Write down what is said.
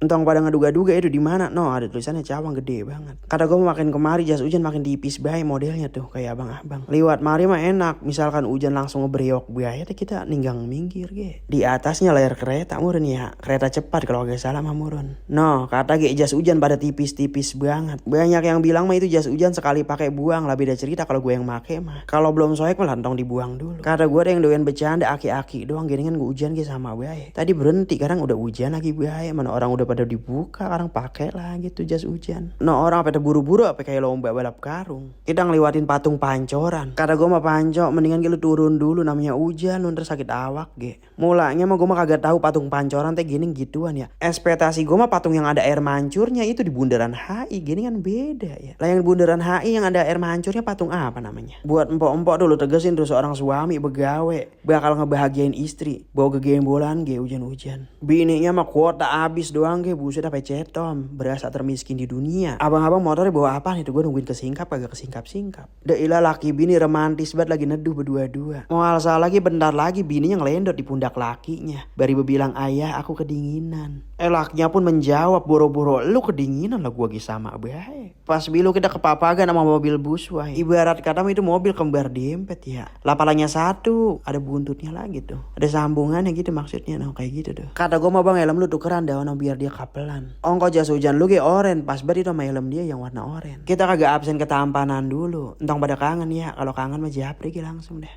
Entong pada ngeduga-duga itu di mana? No, ada tulisannya cawang gede banget. Kata gue makin kemari jas hujan makin tipis bae modelnya tuh kayak abang-abang. Liwat mari mah enak, misalkan hujan langsung ngebreok bae teh kita ninggang minggir ge. Di atasnya layar kereta murun ya, kereta cepat kalau gak salah mah murun. No, kata ge jas hujan pada tipis-tipis banget. Banyak yang bilang mah itu jas hujan sekali pakai buang, lah beda cerita kalau gue yang make mah. Kalau belum soek mah lantong dibuang dulu. Kata gue ada yang doyan bercanda aki-aki doang gini kan gue hujan ge sama bae. Tadi berhenti karena udah hujan lagi bae, mana orang udah pada dibuka sekarang pakai lah gitu jas hujan. No orang pada buru-buru apa kayak lomba balap karung. Kita ngelewatin patung pancoran. Kata gue mah panco mendingan lu turun dulu namanya hujan lu ntar sakit awak ge. Mulanya mah gue mah kagak tahu patung pancoran teh gini gituan ya. Ekspektasi gue mah patung yang ada air mancurnya itu di Bundaran HI gini kan beda ya. Lah yang di Bundaran HI yang ada air mancurnya patung apa namanya? Buat empok-empok dulu tegesin tuh seorang suami begawe bakal ngebahagiain istri bawa gegembolan ge hujan-hujan. Bininya mah kuota abis doang ge buset apa cetom berasa termiskin di dunia. Abang-abang motornya bawa apa nih tuh gue nungguin kesingkap kagak kesingkap-singkap. Dailah laki bini romantis banget lagi neduh berdua-dua. Mau salah lagi bentar lagi bininya ngelendot di pundak lakinya. Bari bilang ayah aku kedinginan. Lakinya pun menjawab boro-boro lu kedinginan lah gua lagi sama bae. Pas bilu kita kepapagan sama mobil bus wah. Ibarat kata itu mobil kembar dempet ya. Lapalanya satu ada buntutnya lagi tuh. Ada sambungannya gitu maksudnya nah kayak gitu tuh. Kata gue mah bang helm lu tukeran dah biar dia kapelan. Ongko jas hujan lu ge oren pas banget itu sama helm dia yang warna oren. Kita kagak absen ketampanan dulu. Entong pada kangen ya kalau kangen mah japri langsung deh.